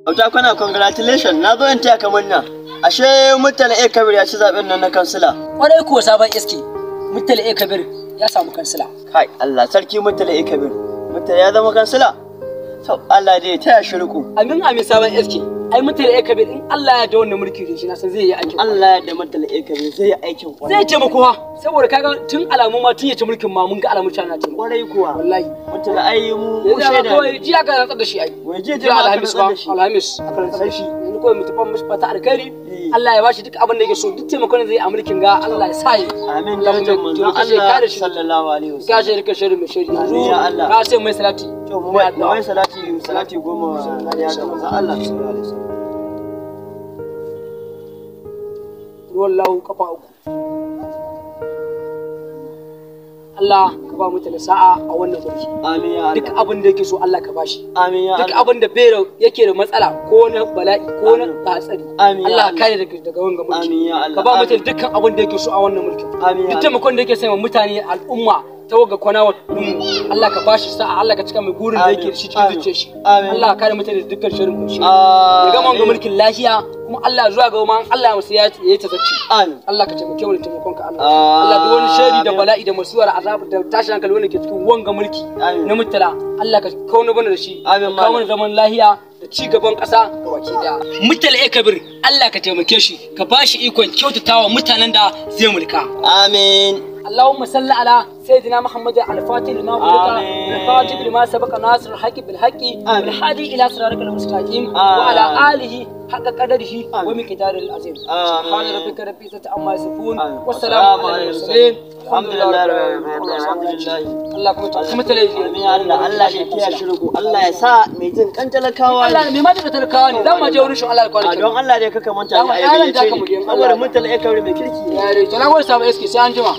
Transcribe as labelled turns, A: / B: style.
A: Auta kwana congratulations na zo in taya ka murna. Ashe Murtala A Kabir ya ci zaben nan na kansila.
B: Kwarai kuwa sabon iski Murtala A Kabir ya samu kansila.
A: Kai Allah sarki Murtala A Kabir. Murtala ya zama kansila. To Allah dai ya taya shi riko.
B: Amin amin sabon iski. Ai Murtala A Kabir in Allah ya da wannan mulki da shi na san zai yi aikin.
A: Allah ya da Murtala A Kabir zai yi aikin kwarai.
B: Zai taimako ha saboda kaga tun alamu ma tun ya ci mulkin ma mun ga alamun cana taimako.
A: Kwarai kuwa.
B: Wallahi.
A: Murtala ai mu
B: Yanzu
A: shaida.
B: kawai jiya aka rantsar da shi ai.
A: Wai jiya
B: Jiya
A: ma aka
B: Alhamis
A: rantsar
B: ba
A: da shi.
B: Alhamis aka rantsar da shi. Yanzu kawai mu tafi mishi fata alkhairi.
A: Eh.
B: Allah ya bashi duk abin da yake so duk taimakon da zai yi a mulkin ga Allah ya sa yi.
A: Amin
B: Allah
A: darajar
B: kuma
A: manzon
B: ya
A: Allah
B: kare shi.
A: sallallahu alaihi wasallam.
B: Ka shi rika shari mai shari.
A: Amin ya Allah.
B: Ka sai mai salati.
A: To mu mai salati salati goma ya ga manzon Allah sallallahu alaihi wasallam.
B: Ruwan lahu kafa uku. Allah ka ba mutane sa'a a wannan mulki.
A: Amin ya Allah.
B: Duk abin da yake so Allah ka bashi.
A: Amin ya
B: Duk
A: Allah.
B: abin da bai yake da matsala ko wani bala'i ko wani hatsari.
A: Amin ya
B: Allah
A: Allah.
B: ka kare daga wannan mulki.
A: Amin ya Allah.
B: Ka ba mutane
A: Amin.
B: dukkan abin da yake so a wannan mulkin.
A: Amin ya
B: Duk
A: Allah.
B: taimakon da yake sai mutane al'umma ta waga kwana wa Allah ka bashi sa'a Allah ka cika mai gurin da yake da shi cikin
A: Amin.
B: zuciyar shi.
A: Amin.
B: Allah ka kare mutane da dukkan sharrin mu shi. Ya gama wanga
A: Amin.
B: mulkin lafiya kuma Allah zuwa ga ma Allah ya musu ya yi tazarci.
A: Amin.
B: Allah ka taimake mu da taimakon ka Allah. Allah duk wani shari da
A: Amin.
B: bala'i da masuwar azab da tashin hankali wanda ke cikin wanga mulki
A: Amin.
B: na mutala Allah ka kawo mana da shi.
A: Amin,
B: Ka kawo mana
A: malam.
B: zaman lahiya da ci gaban ƙasa ga baki daya. Murtala A Kabir Allah ka taimake shi ka bashi ikon kyautatawa mutanen da zai mulka.
A: Amin.
B: اللهم صل على سيدنا محمد الفاتح لما أغلق
A: آمين.
B: الفاتح لما سبق ناصر الحق بالحق
A: آمين.
B: والهادي إلى صراطك المستقيم
A: آمين.
B: وعلى آله حق قدره
A: آمين.
B: ومقداره العظيم
A: آمين.
B: سبحان ربك رب العزة عما يصفون
A: آمين.
B: والسلام على المرسلين
A: الحمد لله رب العالمين. الحمد لله.
B: Allah kuma ta mutale
A: Amin ya Allah. Allah shi kiyaye shi riko. Allah ya sa mai jin kan talakawa ne.
B: Allah mai ma daga talakawa ne za mu je wurin shi Allah
A: A
B: kwanakin
A: don Allah dai kaka manta
B: Dama
A: ni a
B: yaran
A: gayyace
B: da aka mu je,
A: ni.
B: Allah
A: Saboda
B: ya
A: Murtala A Kabir mai kirki ne.
B: Ya dai to na gode sabon eski sai an jima.